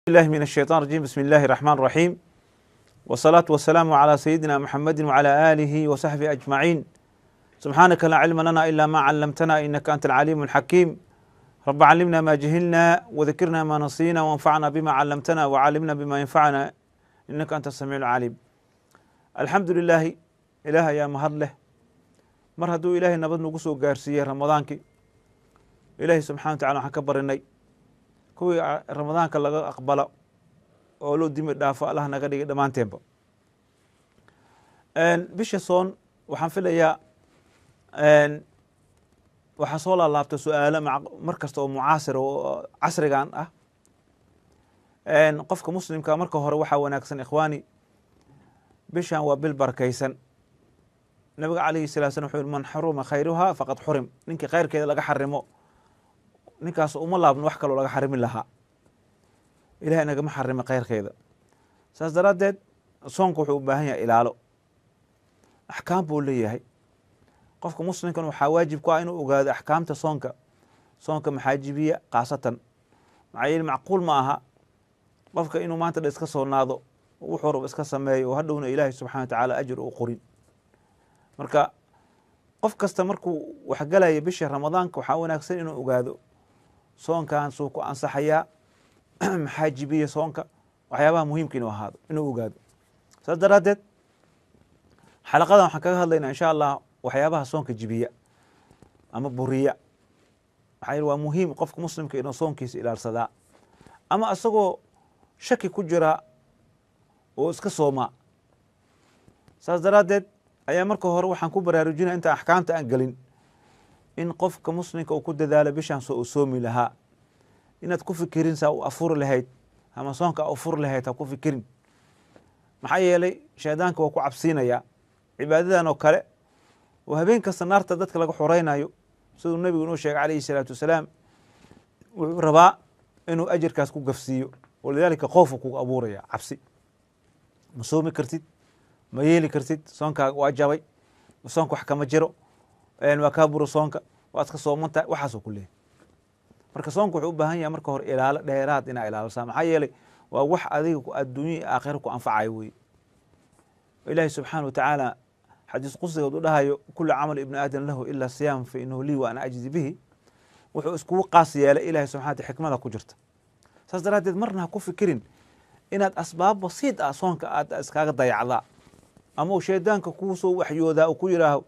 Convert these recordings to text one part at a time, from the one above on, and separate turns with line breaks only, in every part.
الله من الشيطان الرجيم. بسم الله الرحمن الرحيم، والصلاة والسلام على سيدنا محمد وعلى آله وصحبه أجمعين. سبحانك لا علم لنا إلا ما علمتنا إنك أنت العليم الحكيم. رب علمنا ما جهلنا وذكرنا ما نسينا وانفعنا بما علمتنا وعلمنا بما ينفعنا إنك أنت السميع العليم. الحمد لله. Ilaah ayaa mahad leh mar hadduu Ilaahay nabad nagu soo gaarsiiyey Ramadaankii. Ilaahay subxana wa tacala waxaan ka barinay kuwii Ramadaanka laga aqbalo oo loo dimi dhaafo Allah naga dhigay dhammaanteenba. Bisha soon waxaan filayaa waxaa soo laalaabta su-aalo mar kasta oo mucaasir oo casrigan ah. Qofka muslimka marka hore waxaa wanaagsan, ikhwaani, bishan waa bil barakaysan. Nabiga calayhi salatu slam wuxuu yihi: "Man xuruma khayruha faqad xurim." Ninkii khayrkeeda laga xarimo, ninkaas uma laabno wax kaloo laga xarimi lahaa. Ilahay nagama xarima khayrkeeda. Saas daraaddeed soonku wuxuu u baahan yahay ilaalo, axkaam buu leeyahay. Qofka muslimkan waxaa waajib ku ah inuu ogaado axkaamta soonka. Soonka maxaa jibiya khaasatan? Maxaa yeele macquul ma aha qofka inuu maanta dha iska soonaado, wuxuu rabo iska sameeyo, oo hadhowna Ilaahay subxana wa tacaala ajir uu qorin. Marka qof kasta markuu waxgalaya bisha Ramadaanka, waxaa wanaagsan inuu ogaado soonkan suu ku ansaxayaa, maxaa jibiya soonka, waxyaabaha muhiimka inuu ahaado inuu ogaado. Saas daraaddeed xalaqadan waxaan kaga hadlaynaa, insha Allah, waxyaabaha soonka jibiya ama buriya. Maxaa yeele waa muhiim qofka muslimka inuu soonkiisa ilaalsadaa, ama isagoo shaki ku jira oo iska soomaa. Saas daraaddeed ayaa marka hore waxaan ku baraarujinaya, inta axkaamta aan gelin, in qofka muslimka uu ku dadaalo bishaan soo uu soomi lahaa. Inaad ku fikirin saa u afuri lahayd ama soonka a ufuri lahayd ha ku fikirin. Maxaa yeelay shaydaanka waa ku cabsiinayaa. Cibaadadan oo kale oo habeen kasta naarta dadka laga xoreynayo, siduu nebigu inuu sheegay calayhi salaatu wasalaam, wuxuu rabaa inuu ajirkaas ku gafsiiyo. Walidaalika qoofu kugu abuuraya cabsi: ma soomi kartid, ma yeeli kartid, soonkaaga waa jabay, soonka wax kama jiro, waa kaa buro soonka, waa iska sooman tahay, waxaasuu ku leeyahy. Marka soonka wuxuu u baahan yahay marka hore ilaalo dheeraad inaa ilaalisaa. Maxaa yeelay waa wax adiga adduunya iyo aakhira ku anfacayo wey. Ilaahi subxaana wa tacaala xadiis qudsigood u dhahayo: "كل عمل ابن آدم له إلا الصيام فإنه لي وأنا أجزي به." Wuxuu iskugu qaas yeelay Ilahi subxana wataala xikmada ku jirta. Saas daraaddeed marna ha ku fikirin inaad asbaab basiid ah soonka aad iskaga dayacdaa, ama uu shaydaanka kuu soo waxyoodaa uu ku yidhaaho: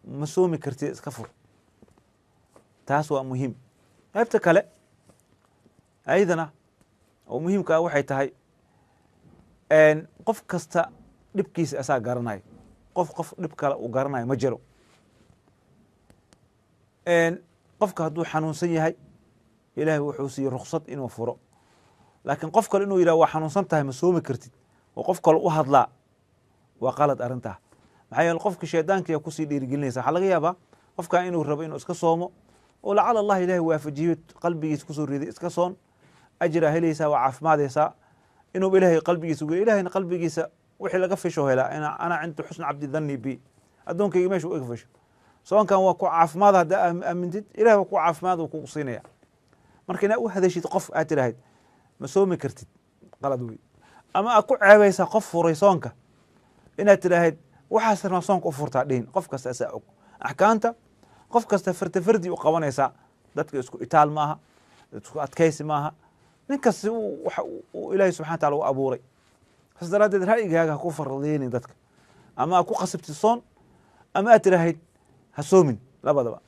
"Ma soomi kartid, iska fur." Taas waa muhiim. Qaybta kale ayadana oo muhiimka ah waxay tahay, qof kasta dhibkiisa asaa garanayo. Qof dhib kale uu garanayo ma jiro. Qofka hadduu xanuunsan yahay, Ilahay wuxuu siiyey ruksad inuu furo. Laakiin qof kale inuu yidhah: "Waa xanuunsan tahay, ma soomi kartid," oo qof kale u hadlaa, waa qalad arrintaa. Maxaa yeele qofka shaydaankiyaa kusii dhiirigelinaysa. Waxaa laga yaabaa qofkan inuu rabo inuu iska soomo, oo lacala Allah Ilahay waafajiyo, qalbigiisa kusoo riday: "Iska soon, ajiraa helaysaa, waa caafimaadaysaa." Inuu Ilahay qalbigiisa ugeyo, Ilahayna qalbigiisa wixii laga fisho helaa. "أنا عند حسن عبدي ظني بي." Addoonkayga meesha u iga fisho. Soonkan waa ku caafimaad haddaa aamintid, Ilahay waa ku caafimaad uu kugu siinaya. Marka inaad u hadashid qof aad tirahayd: "Ma soomi kartid," qalad wey. Ama aad ku ceebaysaa qof furay soonka, inaad tirahayd: "Waxaas rabaa soonka u furtaa," dhihin. Qof kasta asaa og axkaamta. Qof kasta farta fardi u qabanaysaa. Dadka isku itaal maaha, isku adkaysi maaha. Nin kasta waxa uu Ilaahay subxana wataala u abuuray. Saas daraaddeed ra'yigaaga ha ku faradeynin dadka, ama aad ku qasabtid soon, ama aad tirahayd: "Ha soomin." Labadaba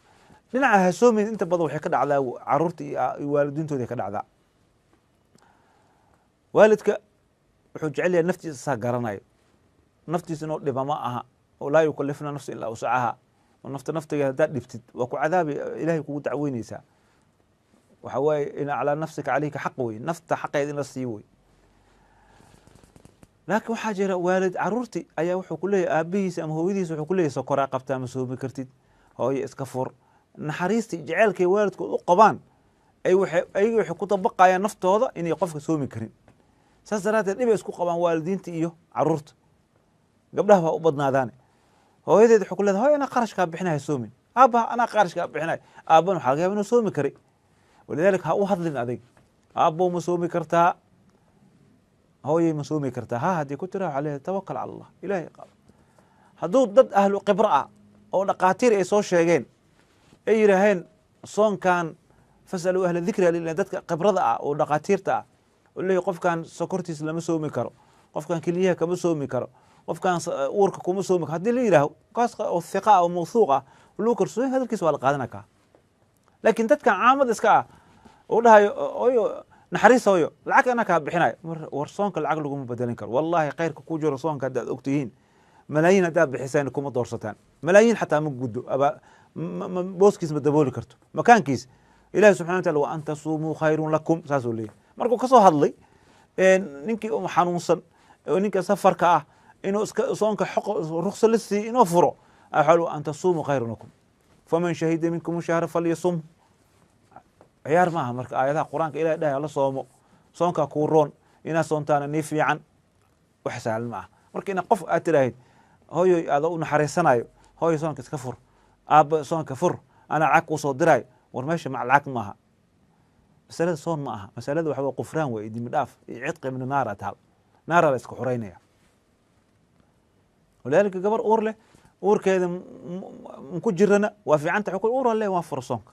dhinaca ha soomin inta badan waxay ka dhacdaa caruurta iyo waalidiintooda ka dhacdaa. Waalidka wuxuu jecel yahay naftiisa, saa garanayo naftiisa inuu dhiba ma aha, oo لا يكلف الله نفسا إلا وسعها. Oo nafta naftigeeda haddaad dhibtid, waa ku cadaabi, Ilahay kugu dacweyneysaa. Waxa waaye إن على نفسك عليك حق wey, nafta xaqeeda in la siiyo wey. Laakiin waxaa jira waalid caruurti ayaa wuxuu ku leeyahy, aabihiisa ama hooyadiisa wuxuu ku leeyahy: "Sokoraa qabtaa, ma soomi kartid, hooyo, iska fur." Naxariistii jeceelkay waalidkood u qabaan ay waxay ayaga waxay ku dabaqayaan naftooda inay qofka soomi karin. Saas daraaddeed dhibay isku qabaan waalidiinta iyo caruurta. Gabdhaha baa u badnaadaane. Hooyadeed waxay ku leedahay: "Hooy, anaa qarashkaa bixinaya, soomin." "Aabba, anaa qarashkaa bixinaya." Aabbana waxaa laga yaba inuu soomi karay. Walidaalika ha u hadlin adig: "Aabbow, ma soomi kartaa?" Hooyay ma soomi kartaa? Ha, haddii ku tira waxaa leeyahay tawakal cala Allah, Ilaahay qaado. Hadduu dad ahlu khibro ah oo dhaqaatiir ay soo sheegeen ay yidhaaheen soonkan fasaluu ahla dikri, dadka khibrada ah oo dhaqaatiirta ah oo leeyahay qofkan sokortiisa lama soomi karo, qofkan keliyaha kama soomi karo, qofkan uurka kuma soomi karo, haddii la yidhaaho kaas oo thiqa ah oo mawthuuq ah lagu kalsoon hadalkiisa waa la qaadana kaa. Laakiin dadkan caamada iska ah oo dhahayo hooyo naxariis, hooyo lacag anaa kaa bixinayo, war soonka lacag laguma bedelin karo. Wallahi khayrka ku jiro soonka haddaad ogtihiin, malaayiin haddaad bixisaan kuma doorsataan, malaayiin xataa ma guddo aba booskiis ma dabooli karto makaankiis. Ilahi subxana wa taala wa an tasuumuu khayrun lakum saasuu leeyahy. Markuu kasoo hadlay ninkii xanuunsan oo ninka safarka ah inuu iska soonka ruksa la siiy inuu furo, waxaa an tasuumuu khayrun lakum faman shahida minkum shahra falyasum. Ciyaar maaha marka aayadaha qur-aanka ilahi dhahay hala soomo, soonkaa kuu roon, inaad soontaana nii fiican, wax sahlan ma aha. Marka inaad qof aad tiraahid hooyoy aada u naxariisanayo, hooyo soonka iska fur, aabba soonka fur, anaa lacag kuu soo diraayo, war meesha mac lacag maaha. Masalada soon ma aha, masalada waxa waa qufraan wey, dimi dhaaf iyo cidqi min naara taal, naara la isku xoreynaya. Walidaalika gabar uur leh uurkeeda ku jirana waa fiicanta xukun uur leh waa furo soonka,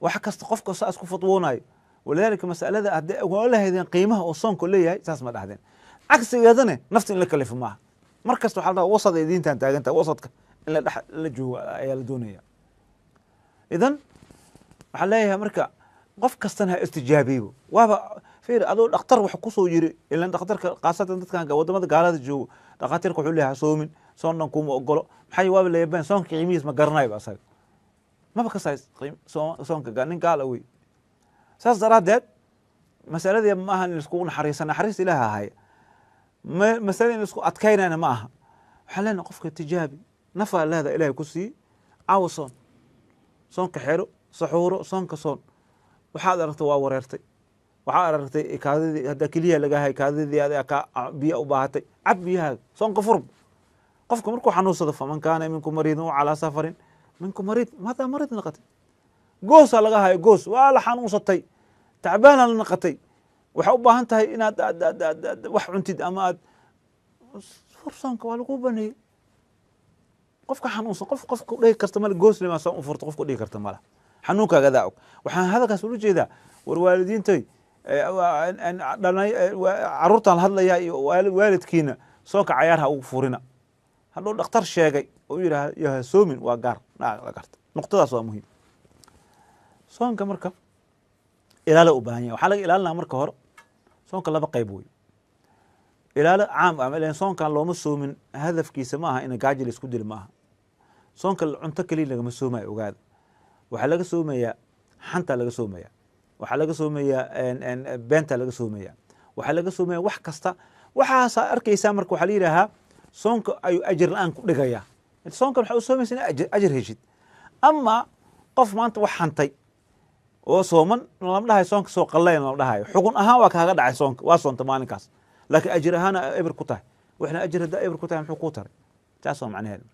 wax kasta qofka saas ku fatwoonayo. Walidaalika masalada hadday waa lahaydeen qiimaha oo soonka leeyahay saas ma dhahdeen. Cagsigeedana nafta in la kalifo maaha. Mar kasta waxaa la dhahaa wasad ay diintan taagantahay, wasadka in la dhex la joogo ayaa la doonaya. Idan waxaan leeyahay marka qof kastana ha istijaabiyo. Waaba fiir adoo dhakhtar wax kusoo yiri, ilan dhakhtarka khaasatan dadkan wadamada gaalada joogo dhakhaatiirka wuxuu leeyahay ha soomin, soon dhan kuma ogolo. Maxay waaba leeyabeen soonka qiimihiis ma garanayo asaga, maba kasaay soonka nin gaala wey. Saas daraaddeed masaladii ma aha in laiskugu naxariisa, naxariista ilaah ahaya, masalada in laisku adkaynayna ma aha. Waxaan leenahay qofka tijaabi, nafaa leeda ilahay ku siiyey, caawa soon, soonka xero, saxuuro, soonka soon. Waxaad aragtay waa wareertay, waxaad aragtay kaadidii haddaa keliyaha laga hay, kaadidii adaa ka biya u baahatay, cab biyahaaga, soonka furb. Qofka markuu xanuunsado faman kaana minkum mariidun o calaa safarin minkum mariid, madaa mariid naqatay, goosaa laga hayo, goos waa la xanuunsatay, tacbaana la naqatay, waxaa u baahan tahay inaad wax cuntid ama aad fur soonka, waa lagu baneeyey. Qofka xanuunsan qof qofka dhihi karta male goos lima soon u furto, qofka dhihi karta male xanuunkaaga adaa og. Waxaan hadalkaas ula jeedaa war waalidiintoy caruurtaan la hadlayaa iyo waalidkiina soonka cayaarha ugu furina. Hadduu dhakhtar sheegay oo yidhaah ha soomin waa gaar la garta, nuqtadaas waa muhiim. Soonka marka ilaalo u baahan yahay, waxaa laga ilaalinaa marka hore soonka laba qayb wey. Ilaalo caam ah, ilan soonkan looma soomin hadafkiisa ma aha in gaajo la isku dilo ma aha. Soonka cunto keliya lagama soomayo, ogaada. Waxaa laga soomayaa xanta, laga soomaya, waxaa laga soomayaa beenta, laga soomaya, waxaa laga soomaya wax kasta. Waxaasaa arkaysaa marka waxaa la yidhaahaa soonka ayuu ajir la-aan ku dhigayaa. Soonkan waxaa u soomaysa in ajir heshid. Ama qof maanta wax xantay oo sooman lama dhahayo soonka soo qallayn, lama dhahayo. Xugun ahaan waa kaaga dhacay soonka, waa soonta maalinkaas, laakiin ajir ahaana eber ku tahay. Waxna ajir haddaa eber ku tahay muxuu kuu taray? Taas waa macnaheeda.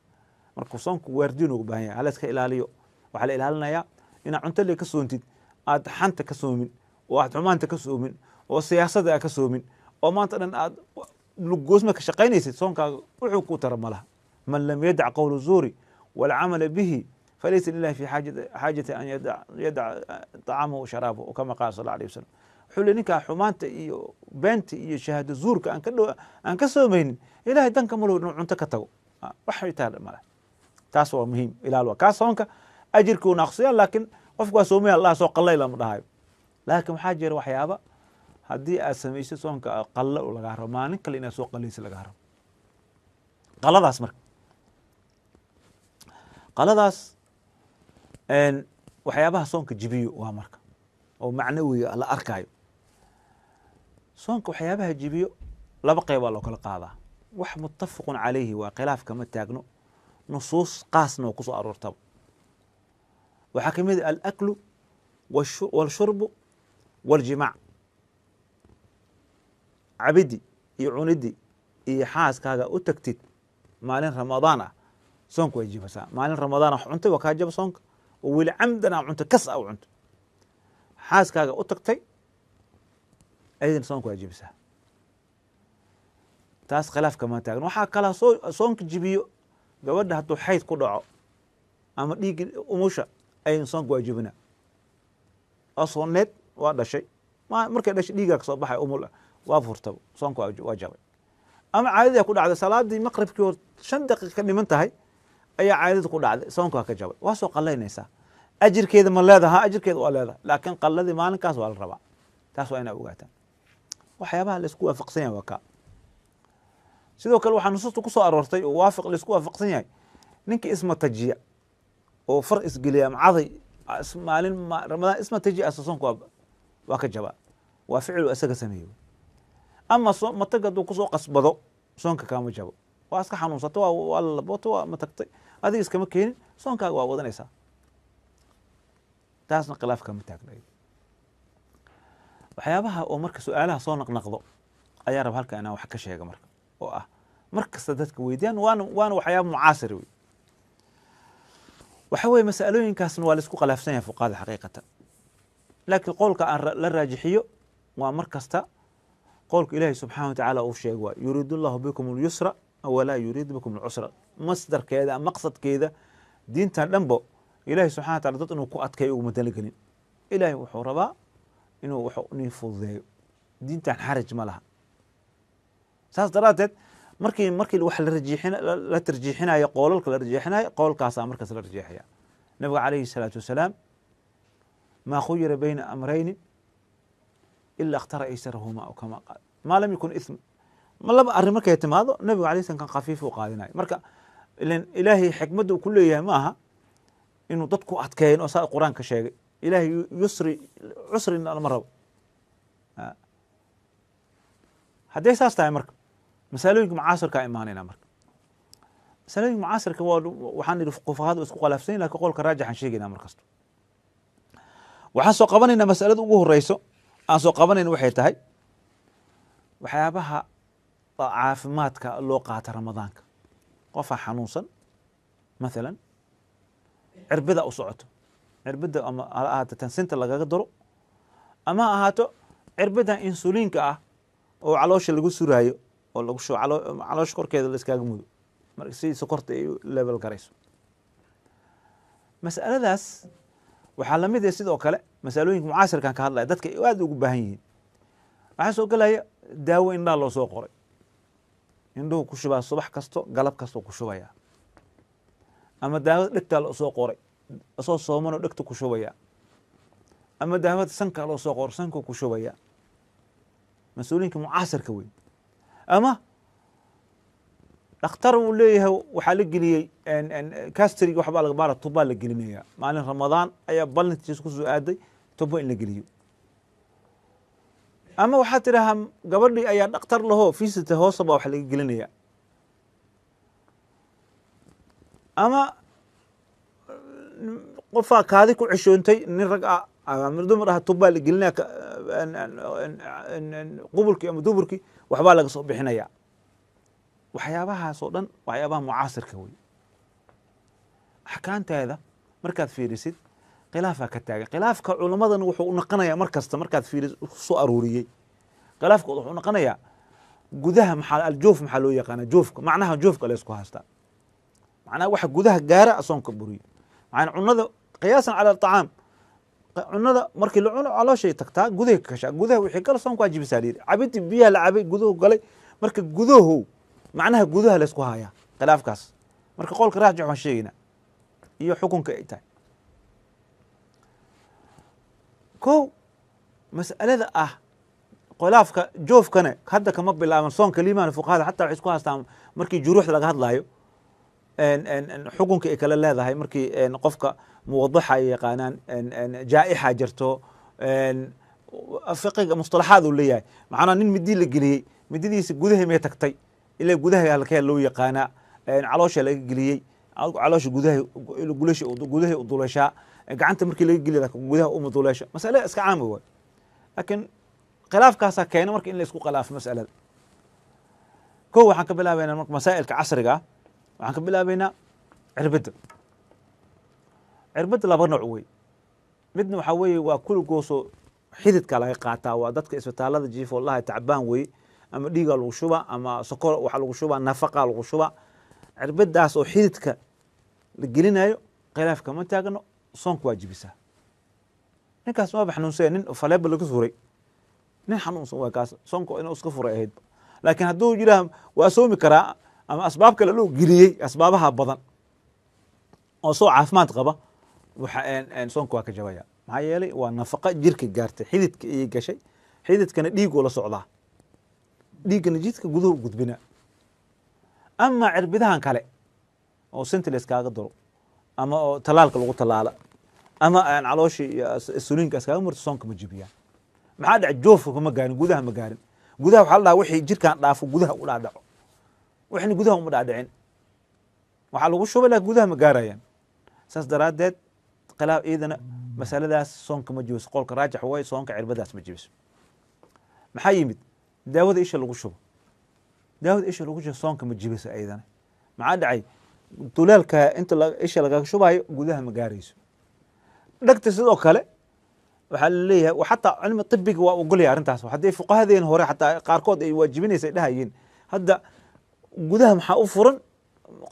Marka soonku waardiin ugu baahan yahay, hala iska ilaaliyo. Waxaa la ilaalinayaa inaad cunto le ka soontid, aad xanta ka soomin, oo aad xumaanta ka soomin, oo siyaasadda aad ka soomin, oo maanta dhan aad lugoosma ka shaqaynaysid, soonkaaga wuxuu kuu tara malaha. Man lam yadac qowla zuuri walcamala bihi falaysa lilahi fi xaajati an yadac طacaamahu wa sharaabahu, kama qaala sal allahu alayh wasalam. Wuxuu le ninkaa xumaanta iyo beenta iyo shahaado zuurka aan ka soomaynin, ilahay danka malo inuu cunto ka tago, wax taa male. Taas waa muhiim, ilaal waa kaa soonka ajirkuu naaqsiya, laakiin qofku waa soomaya allah soo qallay lama dhahayo. Laakiin waxaa jira waxyaaba haddii aad samaysid soonka qalla lagaa rabo, maalin kale inaad soo qallaysid lagaa rabo. Qaladaas marka qaladaas waxyaabaha soonka jibiyo waa marka oo macnawiga la arkaayo. Soonka waxyaabaha jibiyo laba qeybaa loo kala qaadaa. Wax muttafaqun calayhi waa khilaaf kama taagno, nusuus qaasna oo kusoo aroortaba. Waxaa ka mid ah alaklu walshurbu waljimaac, cabidi iyo cunidi iyo xaaskaaga u tagtid maalin ramadaan ah soonka way jibasaa. Maalin ramadaan wax cuntay waa kaa jaba soonka, oo weli camdan aa cunto, kas a u cunto, xaaskaaga u tagtay, Ayadana soonka waa jebisaa, taas khilaaf kama taagan. Waxaa kalaa soonka jibiyo gabadha hadduu xayd ku dhaco ama dhiiggi umusha, ayadana soonka waa jebina. Oo sooneed waa dhashay, markay dhashay dhiigaa kasoo baxay, umul ah, waa furtaba, soonka waa jabay. Ama caadadii ku dhacday, salaadii maqribkii oo 5 daqiiqa ka dhiman tahay ayaa caadada ku dhacday, soonka waa ka jabay, waa soo qalaynaysaa. Ajirkeeda ma leedaha? Ajirkeeda waa leedahay, laakiin qalladii maalinkaas waa la rabaa. Taas waa inaa ogaataan. Waxyaabaha laisku waafaqsan yahay waa kaa. Sidoo kale waxaa nusuusta ku soo aroortay oo waafiq laisku waafaqsan yahay, ninka ismatajiya oo far isgeliya ama caday maalin Ramadaan ismatajiya, asa soonka waa ka jabaa, waa ficilu isaga sameeyo. Ama mataga hadduu kusoo qasbado, soonka kaama jabo. Waa iska xanuunsato, waa lalaboto, waa matagtay, adiga iskama keenin, soonkaaga waa wadanaysaa. Taasna khilaaf kama taagna. Waxyaabaha oo marka su-aalaha soo naqnaqdo ayaa raba halka inaan wax ka sheega marka, oo ah mar kasta dadka weydiiyaan, waana waxyaaba mucaasir wey. Waxa weye masalooyinkaasna waa la isku khilaafsan yahay fuqahada xaqiiqatan, laakiin qowlka aan la raajixiyo waa mar kasta qowlka Ilaahi subxaana wa tacaala uu sheego, waa yuriidu allahu bikum alyusra walaa yuriidu bikum alcusra. Masdarkeeda ama maqsadkeeda diintan dhanbo Ilahi subxana wa taala dad inuu ku adkeeyo uguma talagelin. Ilaahay wuxuu rabaa inuu wuxuu inii fududeeyo. Diintan xaraj ma laha. Saas daraaddeed markii wax la rajiixin, la tarjiixinayo, qoolalka la rajiixinayo, qowlkaasaa markaas la rajiixaya. Nabiga calayhi salaatu wasalaam maa khuyira bayna amrayni ila ikhtara aysarahuma aw kama qaal, maa lam yakun ithm. Ma laba arrin markay timaado, nabiga alayhi salam kan khafiif uu qaadinayo. Marka ilan Ilaahay xikmadda uu ku leeyahay ma aha inuu dadku adkeeyin, oo saa Qur-aanka sheegay Ilaahay yusri cusrina lama rabo. Hadday saas tahay, marka masalooyinka mucaasirkaa imaanayna. Marka masalooyinka mucaasirka waa waxaan idhi fuqahadu isku khilaafsan yahin, lakin qowlka raajixan sheegaynaa. Mar kasto waxaan soo qabanaynaa masalada ugu horeyso aan soo qabanayna waxay tahay waxyaabaha caafimaadka loo qaata Ramadaanka. Qofaa xanuunsan mathalan, cirbida u socoto, cirbida ama ha ahaato tansinta lagaga daro ama ha ahaato cirbida insuliinka ah oo caloosha lagu suraayo oo lagu shubo caloosha korkeeda la iskaga mudo marka si sokorta ay u level garayso. Mas'aladaas waxaa lamid ah sidoo kale masalooyinka mucaasirkan ka hadlaya dadka ay aad ugu baahan yihiin. Waxaa soo gelaya daawo indhaha loo soo qoray, indhuhu ku shubaa subax kasto, galab kasto ku shubaya. Ama daawada dhegtaa loo soo qoray, asoo soomanoo dhegta ku shubaya. Ama daawada sanka loo soo qoro, sanka ku shubaya. Mas-uuliyiinka mucaasirka wey. Ama dhakhtar uu leeyahay waxaa la geliyey castrig, waxbaa laga baara, tubaa la gelinaya. Maalin Ramadaan ayaa ballantiis ku soo aaday tubo in la geliyo. Ama waxaa tidhahaa gabadhii ayaa dhakhtar lahoo fisita hoose baa wax laga gelinaya. Ama qofaa kaadi ku ceshoontay, nin rag ah ama dumar ah, tubbaa la gelinaya, qubulkii ama duburkii waxbaa laga soo bixinaya. Waxyaabahaas oo dhan waxyaabaha mucaasirka wey. Axkaamteeda markaad fiirisid khilaafaa ka taagan. Khilaafka culammadana wuxuu u mar kasta markaad fiirisid soo aruuriyey khilaafkooda wuxuu noqonayaa gudaha. Maxaa aljoof maxaa loo yaqaana joofka? Macnaha joofka la isku haystaa, macnaha waxa gudaha gaara asoonka buriyo, macnaa cunada qiyaasan cala aطacaam. Cunada markii la cuno calooshay tagtaa, gudahay ka gashaa, gudaha wixii gala soonka waa jibisaa layidhi. Cabidii biyaha la cabay guduhu galay. Marka gudahu, macnaha gudaha la isku hayaa khilaafkaas. Marka qowlka raajix waan sheegaynaa iyo xukunka ay tahay. Ko mas'alada ah khilaafka joofkane hadda kama bilaaban soonka liimaan. Fuqahada xataa waxay isku haystaan markii juruuxda laga hadlaayo xukunka ay kala leedahay, markii qofka muwadaxa ay yaqaanaan jaa'ixa jirto, fiqiga mustalaxaad uu leeyahay. Macnaa nin midi la geliyey, mididiisa gudahay may tagtay ilaa gudaha halkee loo yaqaanaa? Caloosha laga geliyey, caloosha gudaha gulasha gudahay u duleeshaa, gacanta markii laga geliya gudaha uma duleesho. Masale iska caam waay, laakiin khilaafkaasaa keena marka in la isku khilaafo mas'alada. Ko waxaan ka bilaabaynaa marka masaa'ilka casriga ah, waxaan ka bilaabaynaa cirbidda. Cirbidda laba nooc wey. Midna waxaa weeye waa kulligooso Xididka laga qaataa waa dadka isbitaalada jiif, wallahi tacbaan wey, ama dhiigaa lagu shubaa ama sokor waxaa lagu shubaa, nafaqa lagu shubaa. Cirbadaas oo xididka la gelinayo khilaaf kama taagno, soonka waa jibisaa. Ninkaas waaba xanuunsanya, nin faleeba laga furay, nin xanuunsan waa kaas, soonka inuu iska furay ahayd. Laakiin hadduu yidhaah waa soomi karaa ama asbaab kale loo geliyey, asbaabaha badan oo soo caafimaad qaba, waxa soonka waa ka jabaya. Maxaa yeelay waa nafaqa jirka gaartay, xididka ayay gashay, xididkana dhiigoo la socdaa, dhiiggana jidka guduhu u gudbina. Ama cirbidahan kale oo sentiles kaaga daro ama oo talaalka lagu talaala ama aan calooshii iyo insuliinkaas kaaga murto, soonka ma jibiyaan. Maxaa dhaca? Joofka kuma gaarin, gudaha ma gaarin. Gudaha waxaa la dhahaa wixii jirkaan dhaafo gudaha u dhaadhaco, wixna gudaha uma dhaadhicin, waxaa lagu shubay laakiin gudaha ma gaarayaan. Saas daraaddeed khilaaf iyadana masaladaas soonka ma jibiso. Qolka raajix way soonka cirbadaas ma jibiso. Maxaa yimid? Daawada isha lagu shubo, daawada isha lagu shubo soonka ma jibiso iyadana. Maxaa dhacay? Duleelka inta isha lagaga shubayo gudaha ma gaarayso. Dhegta sidoo kale waxaa laleeyahay, xataa cilmi tibiga waa ogolyahay arrintaas. Haddii fuqahadeen hore xataa qaarkood ay waajibinaysa ay dhahayeen, hadda gudaha maxaa u furan?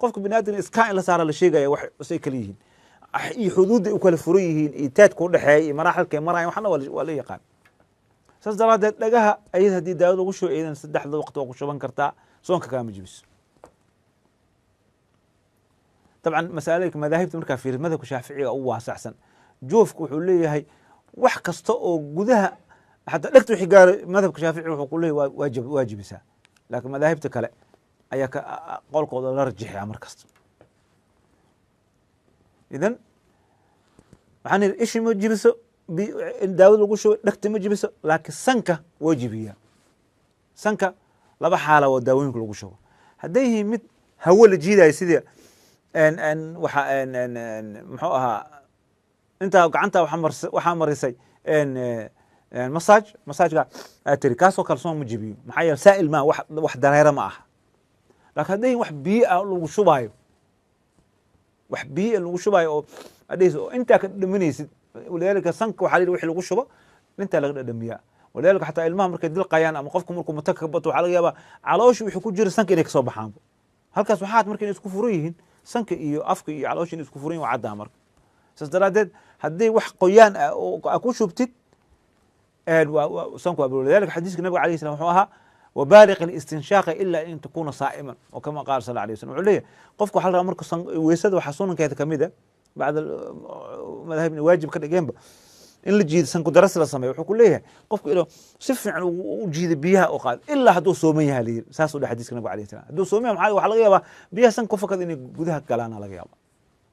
Qofka bini aadamka iskaa in la saara la sheegaya wax say kala yihiin iyo xuduudda u kala furan yihiin iyo taadka udhexeeya iyo maraaxilka ay marayan, waxna waa la yaqaan. Saas daraadeed dhagaha ayada haddii daawada lagu shubo iyadan saddexda waqti waa ku shuban kartaa, soonka kaama jibiso. Dabcan masaalika madaahibta markaa fiiri, madhabka shaaficiga u waasacsan joofka wuxuu leeyahay wax kasta oo gudaha xataa dhegta wixii gaaray, madhabka shaafici wuxuu ku leeyahay waa waajibisaa. Laakiin madaahibta kale ayaa ka qolkooda la rajixiyaa mar kasta. Idan waxaan yidhi ishi ma jibiso in daawada lagu shubo, dhegta ma jibiso, laakiin sanka waa jibiyaa. Sanka laba xaala waa daawooyinka lagu shubo. Hadday yihiin mid hawo la jiidayo sidii waxa muxuu ahaa intaa gacanta waxaa marisay massage, massageka aad tiri, kaasoo kale soon ma jibiyo. Maxaa yeele saa'il maa, wax dareere ma aha. Laakiin hadday yihiin wax biyo ah lagu shubaayo, wax biyo lagu shubaayo oo adhehaysa oo intaa ka dhadhaminaysid, walidaalika sanka waxaa la yidhi wixii lagu shubo intaa laga dhadhamiyaa. Walidaalika xataa ilmaha markay dilqayaan ama qofka markuu matag ka bato, waxaa laga yaabaa caloosha wixii ku jira sanka inay kasoo baxaanba. Halkaas waxaad marka inay isku furan yihiin sanka iyo afka iyo caloosha inay isku furan yihin waa caddaa. Marka saas daraaddeed haddii wax qoyaan ah oo aa ku shubtid sanku waa. Walidaalika xadiiska nabiga alayhi salam wuxuu ahaa wabaaliq alistinshaqa ila in takuna saa'iman, oo kama qaala sal alayh wasalam. Wuxuu leeyahay qofka waxaa la rabaa marka weysada waxaa sunankeeda kamid ah, bacda madaahibna waajib ka dhigeenba, in la jiido sanku daras la sameeyo. Wuxuu ku leeyahay qofku inuu si fiican u jiido biyaha oo qaado ilaa hadduu sooman yahay la yiri. Saasuu dhahay xadiiska nabiga alayhi salam. Hadduu sooman yahay maxaa waxaa laga yaabaa biyaha sanka ku fakada inay gudaha galaana laga yaabaa.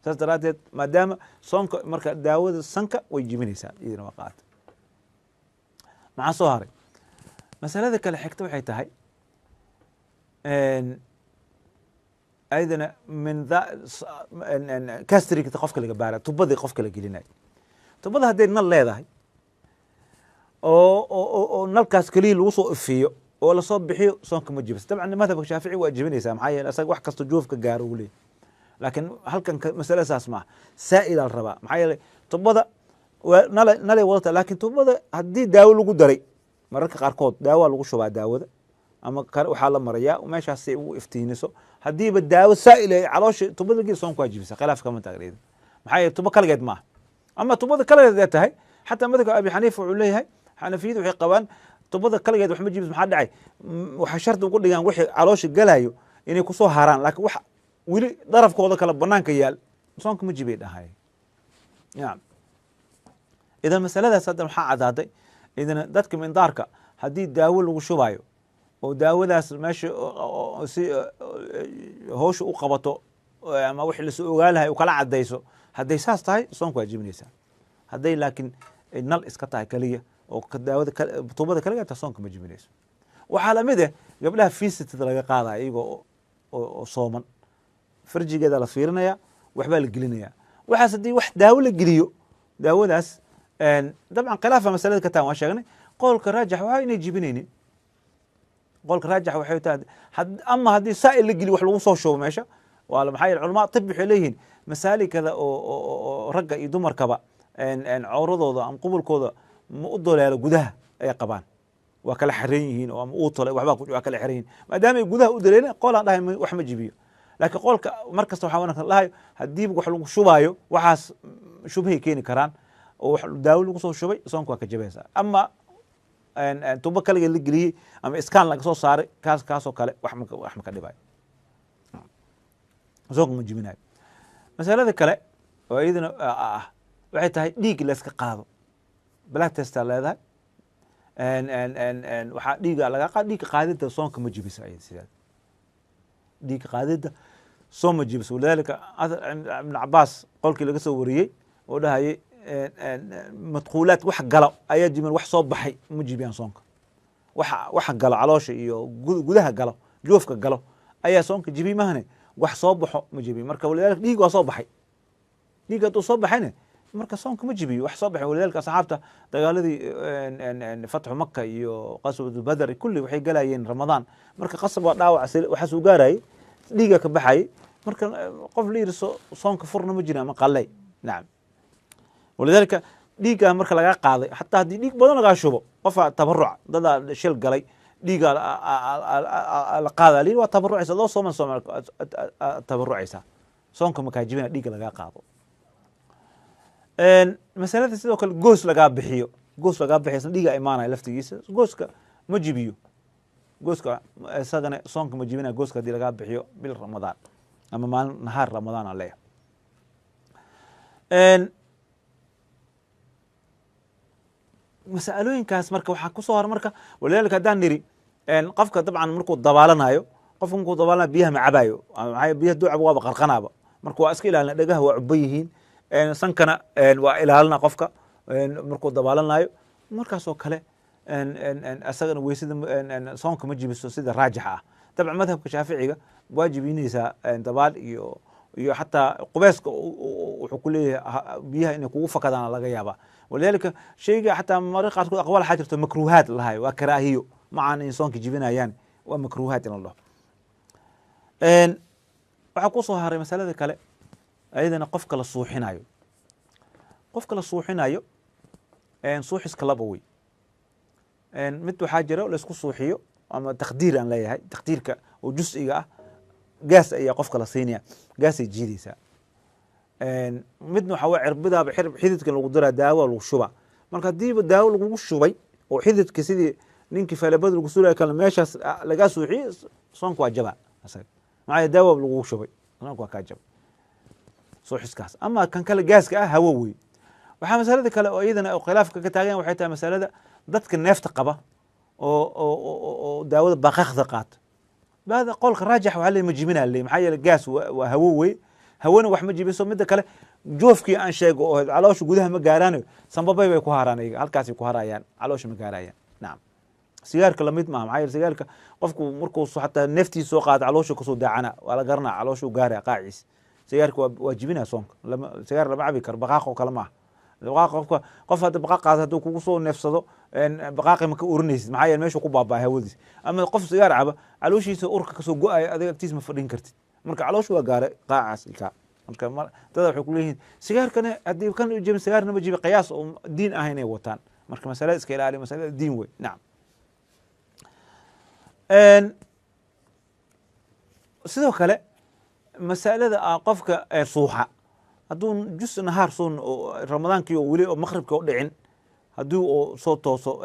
Saas daraaddeed maadaama soonka marka daawada sanka way jibinaysaa iyadana waa qaata. Maxaa soo haray? Masalada kale xigta waxay tahay ayadana min gastrigta qofka laga baara, tubadii qofka la gelinayo. Tubada hadday nal leedahay oo nalkaas keliya lagu soo ifiyo oo lasoo bixiyo, soonka ma jibisa. Dabcan madhabka shaafici waa jibinaysaa, maxaa yeele asaga wax kasta joofka gaaro uu leeyahy. Laakiin halkan masale saas maaha, saa'ilaa la rabaa. Maxaa yeelay tubada waa nalay wadata, laakiin tubada haddii daawo lagu daray, mararka qaarkood daawaa lagu shubaa, daawada ama kale waxaa la marayaa meeshaas si ay ugu iftiiniso. Haddiiba daawo saa'il ay caloosha tubada geli, soonka waa jibisa, khilaaf kama taagneed. Maxaa yeele tubo kaligeed maaha. Ama tubada kaligeed ay tahay, xataa madhabka Abi Xaniifa wuxuu leeyahay, xanafiyadu waxay qabaan tubada kaligeed wax ma jibis. Maxaa dhacay? Waxay shardi ugu dhigaan wixii caloosha galayo inay kusoo haraan, laakiin wax weli darafkooda kale banaanka yaal soonka ma jibay dhahay. Nacam, idan masaladaas hadda maxaa cadaaday? Idan dadka mindaarka haddii daawo lagu shubayo oo daawadaas meesha si howsha u qabato ama wixii lasoo ogaa lahay u kala cadayso, hadday saas tahay soonka waa jibinaysaa. Hadday laakiin nal iska tahay kaliya oo daawada tubada kaliya tahay, soonka ma jibinayso. Waxaa lamid ah gabdhaha fiisitada laga qaadaya iyagoo oo sooman, farjigeeda la fiirinaya, waxbaa la gelinaya. Waxaas haddii wax daawo la geliyo, daawadaas dabcan khilaafa masalada ka taan waan sheegnay. Qowlka raajix waxaa inay jibinaynin. Qowlka raajix waxay tahay ama haddii saa'il la geliyo wax lagu soo shubo meesha waa maxaa yeele culamaa tib waxay leeyihiin masaalikada oo ragga iyo dumarkaba cawradooda ama qubulkooda Ma u doleelo gudaha ay qabaan, waa kala xiran yihiin oo ama uu tolay waxbaa waa kala xiran yihiin, maadaama ay gudaha u daleelin qoolaan dhahay wax ma jibiyo. Laakiin qoolka mar kasta waxaa wanaagsan dhahayo haddiiba wax lagu shubaayo, waxaas shubhay keeni karaan oo wax daawo lagu soo shubay, soonka waa ka jabaysaa. Ama tubo kaliga la geliyey ama iskaan laga soo saaray, kaasoo kale wax ma ka dhibayo, soonka ma jibinayo. Masalada kale oo iyadana ah waxay tahay dhiig layska qaado, black testa leedahay, waxaa dhiiga laga qaad. Dhiigga qaadida soonka ma jibisa iyada, sidaas dhiigga qaadida soon ma jibiso. Walidaalika Ibn Cabaas qolkii laga soo wariyey oo dhahayay madkuulaad wax galo ayaa jibin, wax soo baxay ma jibiyaan soonka. Waxa galo caloosha iyo gudaha galo, joofka galo ayaa soonka jibi mahane, wax soo baxo ma jibiyo. Marka walidaalika dhiig waa soo baxay, dhiig hadduu soo baxayna marka soonka ma jibiyo wax soo baxay. Walidaalika asxaabta dagaaladii fatxu Maka iyo qaswatu Badr kulli waxay galayeen Ramadaan, marka qasab waa dhaawac waxaas uu gaarayay, dhiiga ka baxayay. Marka qof la yidhi soonka furna ma jirin ama qalay. Nacam, walidaalika dhiiggaa marka lagaa qaaday, xataa haddii dhiig badan lagaa shubo, qofaa tabaruc dadaa shil galay, dhiigaa la qaada la waa tabarucaysa, adoo sooman sooma tabarucaysaa, soonka makaa jibina dhiigga lagaa qaado. Masalada sidoo kale goos lagaa bixiyo, goos lagaa bixiyo isna dhiigaa imaanaya laftigiisa, gooska ma jibiyo, gooska isagana soonka ma jibinaya gooska haddii lagaa bixiyo bil Ramadaan ama maalin nahaar Ramadaan aan leeyahay. Mas'alooyinkaas marka waxaa kusoo hor marka walidaalika haddaan niri qofka dabcan markuu dabaalanayo, qofka markuu dabaalanayo biyaha ma cabayo, maxaa biyaha duu cabo waaba qarqanaaba. Marka waa iska ilaalina, dhagaha waa cuban yihiin, sankana waa ilaalina qofka markuu dabaalanayo. Markaasoo kale isagana weysada soonka ma jibiso sida raajixa ah. Dabcan madhabka Shaaficiga waa jibinaysaa dabaal iyo xataa qubayska, wuxuu ku leeyahay biyaha inay kugu fakadaan laga yaabaa. Walidaalika shayga xataa mararka qaarkood aqwaal waxaa jirto makruuhaad lahayo, waa karaahiyo, macaan in soonka jibinayaan, waa makruuhaad in la dhaho. Waxaa kusoo haray masalada kale ayadana qofka la suuxinayo, qofka la suuxinayo suuxiska laba wey. Mid waxaa jira laisku suuxiyo ama takdiir aan leeyahay, takdiirka oo jus'iga ah, gaas ayaa qofka la siinaya, gaasay jiidaysaa. Midna waxaa waye cirbidaaba xididka lagu diraa, daawo lagu shubaa. Marka haddiiba daawo lagugu shubay oo xididka sidii ninkii falabada lagu sulaya kale meeshaas lagaa suuxiyey, soonka waa jaba asaga, maxaa daawo lagugu shubay, soonka waa kaa jaba suuxiskaas. Ama kan kale gaaska ah hawo wey. Waxaa masalada kale oo iyadana khilaafka ka taagan waxay tahay masalada dadka neefta qaba oo daawada baqaaqda qaata. Hada qolka raajix waxaa leeyahay ma jibinaa leeyahay, maxaa yeelay gaas waa hawo wey, hawana wax ma jibiso. Midda kale joofkii aan sheego oo caloosha gudaha ma gaaraanayo, sambabay bay ku haraan iyaga, halkaasay ku harayaan, caloosha ma gaarayaan. Nacam, sigaarka lamid maaha, maxaa yeelay sigaarka qofku markuu xataa neeftiisa soo qaado caloosha kasoo daacana, waa la garanaa caloosha u gaaraya qaaciis. Sigaarka waa jibinaa soonka, sigaar lama cabi karo, baqaaq oo kale maaha. Baqaaq qofka qof hadda baqaaq qaado hadduu kugu soo neefsado baqaaqi ma ka urinaysid, maxaa yeelay meeshuu ku baaba'ay hawadiis. Ama qof sigaar caba calooshiisa urka kasoo go-ayo, adiga agtiis ma fadhin kartid, marka caloosha waa gaaray qaacaas kaa. Marka dada waxay kuleeyihiin sigaarkana haddii kan jibin sigaarna ma jibi, qiyaas oo diin ah inay wataan. Marka masalada iska ilaali, masalada diin wey. Nacam, sidoo kale masalada qofka suuxa hadduu jus nahaar soon Ramadaankii oo weli oo maqribka u dhicin haddii uu soo tooso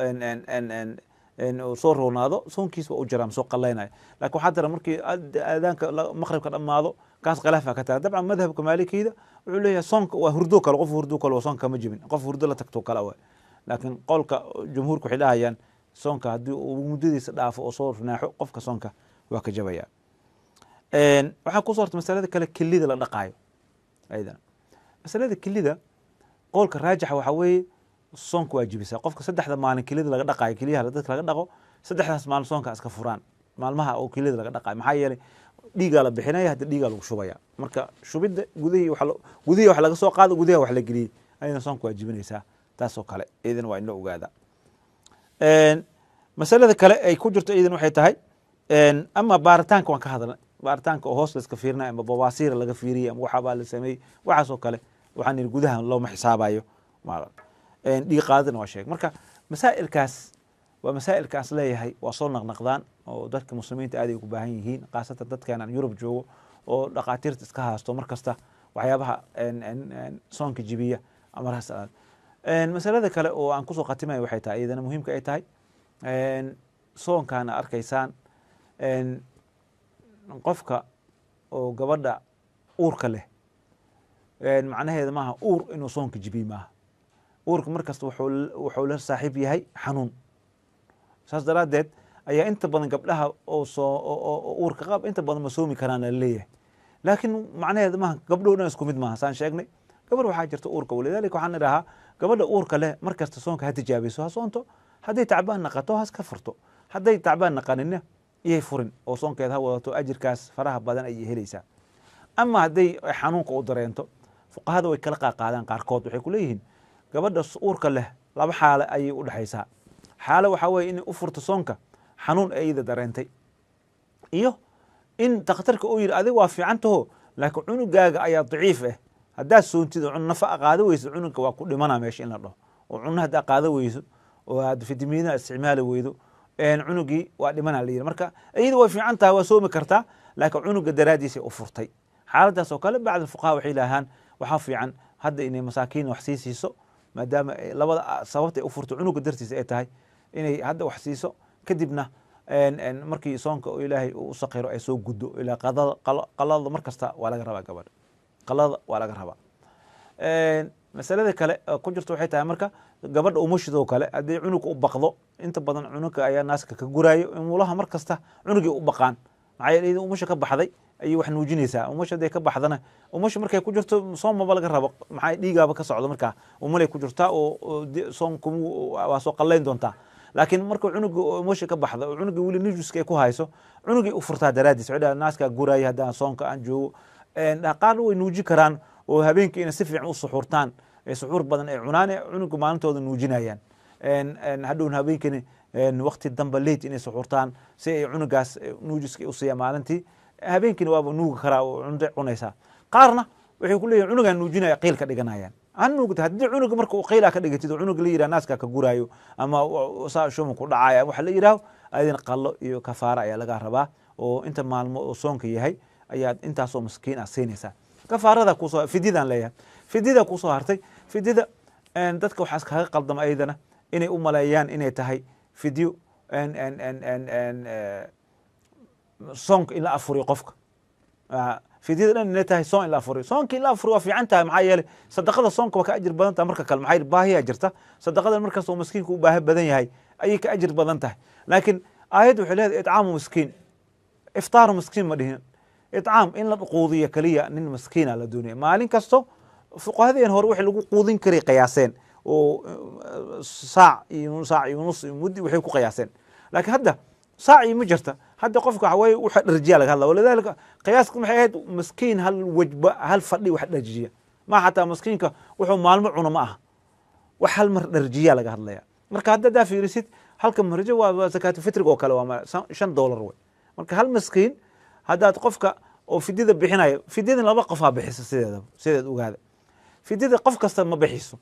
soo roonaado, soonkiis waa u jiraa, soo qalaynayo. Lakin waxaa jira markii aadaanka maqribka dhammaado, kaas khilaafa ka taga. Dabcan madhabka Maalikiyda wuxuu leeyahay soonka waa hurdo kale, qof hurdo kale waa soonka ma jibin, qof hurdo la tagto kale waay. Laakiin qolka jumhuurka waxay dhahayaan soonka haddii uu muddadiisa dhaafo oo soo naaxo qofka soonka waa ka jabaya. Waxaa kusoo horta masalada kale kelida la dhaqaayo. Ayadana masalada kelida qowlka raajixa waxaa weeye soonka waa jibisaa. Qofka 3da maalin kelida laga dhaqaayo, keliyaha dadka laga dhaqo 3daas maalin soonka iska furaan maalmaha oo kelida laga dhaqaayo, maxaa yeelay dhiigaa la bixinaya, hadda dhiigaa lagu shubaya. Marka shubidda gudihii gudihii wax laga soo qaado, gudaha wax la geliyey, ayadana soonka waa jibinaysaa. Taasoo kale iyadana waa in la ogaada. Masalada kale ay ku jirto iyadana waxay tahay ama baaritaanka waan ka hadalnay, baaritaanka oo hoos la iska fiirinayo ama bawaasiira laga fiiriyey ama waxaabaa la sameeyey, waxaasoo kale waxaan yidhi gudaha looma xisaabayo. Dhiig qaadana waa sheegay. Marka masaa'ilkaas waa masaa'ilkaas leeyahay waa soo naqnaqdaan oo dadka muslimiinta aad ay ugu baahan yihiin, khaasatan dadkan aan Yurub joogo oo dhaqaatiirta iska haasto mar kasta waxyaabaha soonka jibiya amarahaas. Masalada kale oo aan kusoo khatimayo waxay tahay, iyadana muhiimka ay tahay, soonkaana arkaysaan qofka oo gabadha uurka leh, macnaheeda maaha uur inuu soonka jibiy maaha. Uurka markasta wuxuu la saaxiib yahay xanuun, saas daraaddeed ayaa inta badan gabdhaha oo soo oo uurka qab inta badan ma soomi karaan la leeyahay. Laakiin macnaheeda maaha gabdhuhu dhan isku mid maaha. Saan sheegnay, gabar waxaa jirta uurka, walidaalika waxaan idhahaa gabadha uurka leh mar kasta soonka ha tijaabiso, ha soonto, hadday tacbaan naqato ha iska furto, hadday tacbaan naqaninna iyay furin oo soonkeeda ha wadato, ajirkaas faraha badan ayay helaysaa. Ama hadday xanuunka u dareento, fuqahada way kala qaaqaadaan. Qaarkood waxay ku leeyihiin gabadha uurka leh laba xaale ayay u dhexaysaa. Xaale waxaa weeye inay u furto soonka xanuun iyada dareentay, iyo in takhtarka uu yidhi adiga waa fiican taho, laakiin cunugaaga ayaa daciif ah, haddaad soontid oo nafa qaado weyso cunugga waa ku dhimana meesha in la dhaho, oo cunno haddaa qaado weyso oo aad fitamiinada isticmaali weydo cunugii waa dhimana la yidhi. Marka iyada way fiican tahay, waa soomi kartaa, laakiin cunuga daraaddiisay u furtay. Xaaladdaas oo kale bacd fuqaha waxay yidhaahaan waxaa fiican hadda inay masaakiin wax sii siiso, maadaama labada sababta ay u furto cunuga dartiisa ay tahay, inay hadda wax siiso, kadibna markii soonka Ilaahay uu u saqiro ay soo guddo. Ilaa qalada mar kasta waa laga rabaa gabadha, qalada waa laga rabaa. Masalada kale ku jirta waxay tahay marka gabadha umushidoo kale haddii cunuga u baqdo, inta badan cunuga ayaa naaska ka guraayo, umulaha mar kasta cunugay u baqaan, maxaa yeele iyada umusha ka baxday ayay wax nuujinaysaa. Umusha hadday ka baxdana, umusha markay ku jirto soon maba laga rabo, maxaa dhiigaaba ka socdo, markaa umulay ku jirtaa oo soon waa soo qallayn doontaa. Laakiin markuu cunuga umusha ka baxdo oo cunuga weli nujuska ay ku hayso, cunugay u furtaa daraaddiis, waxay dhahaa naaskaa guraya haddaan soonka aan joogo. Qaarna way nuuji karaan oo habeenkii inay si fiican u suxuurtaan, suxuur badan ay cunaan, cunuga maalintooda nuujinayaan, hadhowna habeenkini waqti damba late inay suxuurtaan si ay cunugaas nuujiska u siiyaan maalintii, habeenkiina waaba nuugi karaa oo cunto cunaysaa. Qaarna waxay ku leeyihin cunugaan nuujinaya qiil ka dhiganayaan, ha nuugta. Haddii cunuga marka uu qiilaa ka dhigatid oo cunuga la yidhaha naaska ka guraayo ama saa shuman ku dhacaya waxa la yidhaho, adina qallo iyo kafaara ayaa laga rabaa, oo inta maalmo oo soonka yahay ayaad intaasoo miskiin ah siinaysaa kafaarada kusoo. Fidyadaan leeyahay, fidyada kusoo hartay. Fidyada dadka waxaa iskaga qaldama ayadana inay u maleeyaan inay tahay fidyo soonka in la afuriyo qofka, fidyada dhan inay tahay soon in la afuriyo. Soonka in la afuriyo waa fiican tahay, maxaa yeelay sadaqada soonka waa ka ajir badan tahay marka kale, maxaa yeelay baahiyaa jirta. Sadaqada markasta oo miskiinka u baahi badan yahay ayay ka ajir badan tahay. Laakiin aayaddu waxay leedahay itcaamu miskiin, iftaaru miskiin ma dhihin. Itcaam in la quudiyo kaliya nin miskiina la doonaya maalin kasto. Fuqahadeen hore wixii lagu quudin karay qiyaaseen oo saac iyo saac iyo nus iyo muddi waxay ku qiyaaseen, laakiin hadda saacii ma jirta. Hadda qofka waxa weeye waxa dharjiya laga hadla. Walidaalika qiyaaska maxay ahayd? Miskiin hal wajba, hal fadhi wax dharjiya ma, xataa miskiinka wuxuu maalmo cuno ma aha, wax hal mar dharjiya laga hadlaya. Marka hadda haddaa fiirisid halka marjo waa zakaatu fitriga oo kale, waa $5 wey. Marka hal miskiin haddaad qofka oo fidyada bixinayo, fidyada laba qofaa bixisa sideedaba, sideed ogaada, fidyada qof kasta ma bixiso.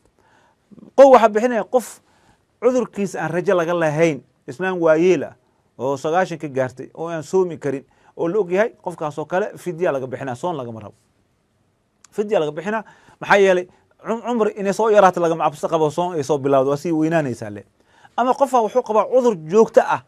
Qof waxaa bixinaya qof cudurkiisa aan rajo laga lahayn, islaan waayeel ah oo 90 ka gaartay oo aan soomi karin oo la og yahay, qofkaasoo kale fidya laga bixinaa, soon lagama rabo, fidya laga bixinaa. Maxaa yeelay cumri inay soo yaraato lagama cabsi qabo, soon ay soo bilawdo waa sii weynaanaysaa le. Ama qofa wuxuu qabaa cudur joogto ah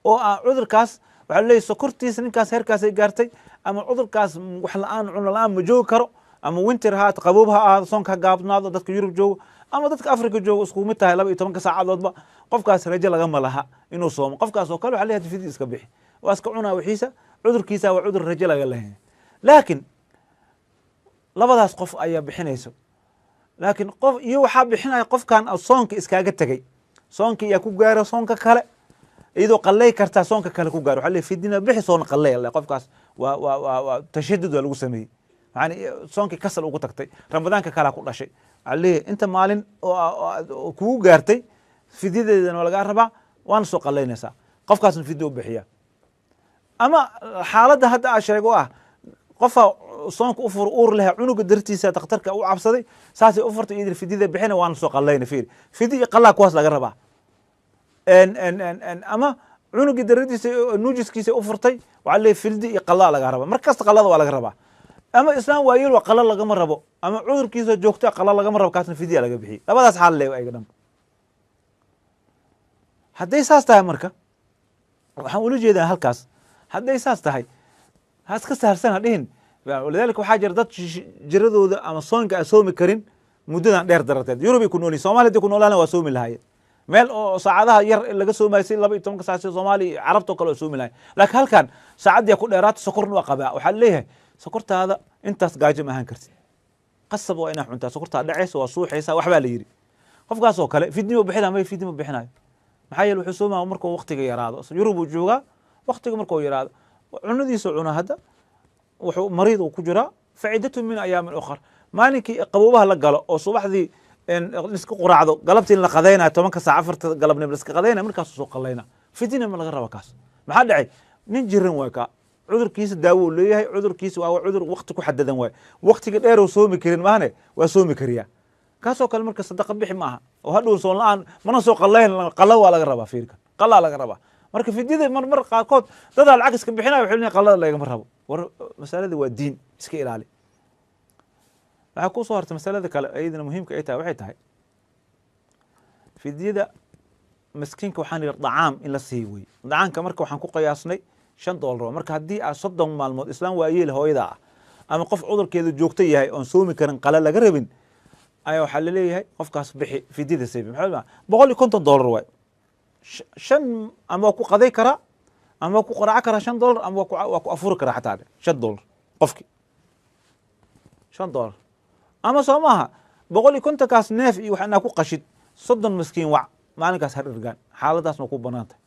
oo ah cudurkaas waxaa leeyahy sokortiisa ninkaas heerkaasay gaartay, ama cudurkaas wax la-aan cuno la-aan ma joogi karo, ama winter ha ahaato, qaboob ha ahaado, soonka ha gaabnaado, dadka Yurub joogo ama dadka Africa joogo isku mid tahay 12-ka saacadoodba qofkaas rajo lagama laha inuu soomo. Qofkaas oo kale waxa leeyahay fidya iska bixi, waa iska cunaa wixiisa, cudurkiisa waa cudur rajo laga lahayn. Laakiin labadaas qof ayaa bixinayso. Laakiin qof iyo waxaa bixinaya qofkan soonka iskaaga tegey, soonka iyaa ku gaaro soonka kale, iyadoo qallay kartaa soonka kale ku gaaro, waxa leeyahay fidina bixi, soon qallay alle. Qofkaas waa tashadud waa lagu sameeyey, yani soonkii kasal ugu tagtay, ramadaanka kalaa ku dhashay, waxaa leeyahay inta maalin oo kugu gaartay fidyadeedana waa lagaa rabaa, waana soo qallaynaysaa. Qofkaasna fidya u bixiya. Ama xaaladda hadda aa sheego ah qofa Soonka u fur uur leh cunuga dartiisa dhakhtarka u cabsaday, saasay u furtay, iyadii fidyada bixina, waana soo qallayna. Fiiri, fidi iyo qallaa kuwaas laga rabaa. Ama cunugii daradiisa nuujiskiisa u furtay, waxaa leeyahy fildi iyo qallaa laga rabaa. Mar kasta qallada waa laga rabaa. Ama islaam waayeel waa qalla lagama rabo, ama cudurkiisa joogta qalla lagama rabo, kaasna fidya laga bixiyey. Labadaas xaal leeyahay ayaga dhan. Hadday saas tahay, marka waxaan ula jeedaa halkaas, hadday saas tahay ha iska saharsan ha dhihin. Walidaalika waxaa jira dad jiradooda ama soonka aan soomi karin muddadan dheer dararteed. Yurubay ku noolyihin, Somalia hadday ku noolaan waa soomi lahaayeen. Meel oo saacadaha yar laga soomayo si 12-ka saac sida Soomaaliya iyo Carabta oo kale oo soomi lahayen, laakiin halkan saacadii ku dheeraata, sokorna waa qabaa. Waxaa leeyahay sokortaada intaas gaajo ma ahaan kartid, qasab waa inaa cuntaa, sokortaa dhacaysa, waa suuxaysa, waxbaa la yidhi. Qofkaas oo kale fidnimo bixinaa may fidnimo bixinayo, maxaa yeele wuxuu soomaya markuu waqtiga yaraado. Yurub uu joogaa, waqtiga markuu yaraado cunadiisa cunaa. Hadda wuxuu mariid uu ku jiraa, facidatu min ayaamin ukhar. Maalinkii qaboobaha la galo oo subaxdii iska quraacdo, galabtii la qadaynayo 10-ka saac, 4-ta galabnimo la iska qadaynaya, markaasuu soo qallayna. Fidina ma laga raba kaas. Maxaa dhacay? Nin jiran waay kaa, cudurkiisa daawo uu leeyahay, cudurkiisa waa cudur waqti ku xadadan waay, waqtiga dheer uu soomi karin maahane waa soomi kariyaa. Kaasoo kale marka sadaqa bixi maaha oo hadhow soon la-aan mana soo qallayn, qalla waa laga rabaa. Fiirka qallaa laga rabaa. Marka fidyada mar mar qaarkood dadaa lacag iska bixinaya, waxay leeyihin qallada lagama rabo. War masalada waa diin, iska ilaali. Waxaa ku soo hartay masalada kale iyadana muhiimka ay tahay, waxay tahay fidyada miskiinka. Waxaan yidhi dacaam in la siiyo wey. Dacaamka marka waxaan ku qiyaasnay $5. Marka haddii aad 30 maalmood islaam waayeel hooyada ah ama qof cudurkeedu joogto yahay oon soomi karin, qala laga rabin, ayaa waxaa laleeyahay qofkaas bixi fidyada sebi. Maxaa $150 waay. Shan ama waa ku qaday karaa ama waa ku qaraaco karaa $5, ama waa ku afuri karaa xataa $5 qofki $5. Ama soo maaha 150-kaas neef iyo wax inaa ku qashid, 30 miskiin wac, maalinkaas har ergaan, xaaladaasna ku banaan tahay.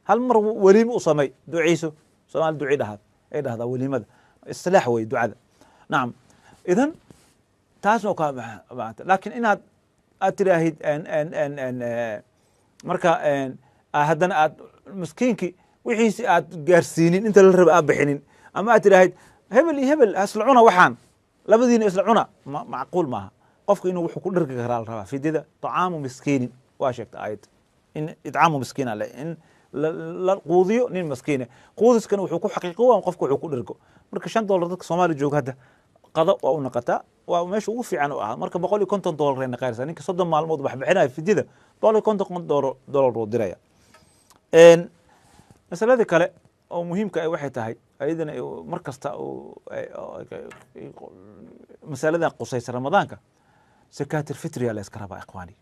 Hal mar weliima u samey, duceyso. Soomaali duci dhahaad ay dhahdaa, weliimada istilaax wey ducada. Nacam, idan taasna ka maanta. Laakiin inaad aad tiraahid marka haddana aad miskiinki wixiisi aad gaarsiinin inta la raba aad bixinin, ama aad tiraahid hebel iyo hebel isla cuna, waxaan labadiina isla cuna, macquul maaha. Qofka inuu wuxuu ku dhergi karaa la rabaa. Fidyada طacaamu miskiinin waa sheegta aayad, in idcaamu miskiina le in la quudiyo nin miskiine. Quudiskana wuxuu ku xaqiiqo waa qofka wuxuu ku dhergo. Marka $5 dadka Soomaaliya jooga hadda qado waa u naqataa, waa meesha ugu fiican u ah. Marka $150 ay naqaynaysaa. Ninka 30 maalmood wax bixinaya fidyada $150 uu diraya. Masaladii kale oo muhiimka ah waxay tahay ayadana mar kasta masaladan qusaysa Ramadaanka, sakaatil fitriga la iska rabaa, ikhwaani.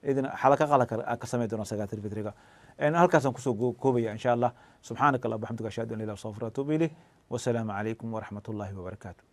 Idin xalaka qala ka samey doona sakaatil fitriga. Halkaasaan kusoo koobaya insha Allah. Subxaanaka Allah bxamdika, ashhadu an la ilaha illa anta, astaghfiruka wa atubu ilayh. Wasalaamu calaykum waraxmat ullahi wabarakaatu.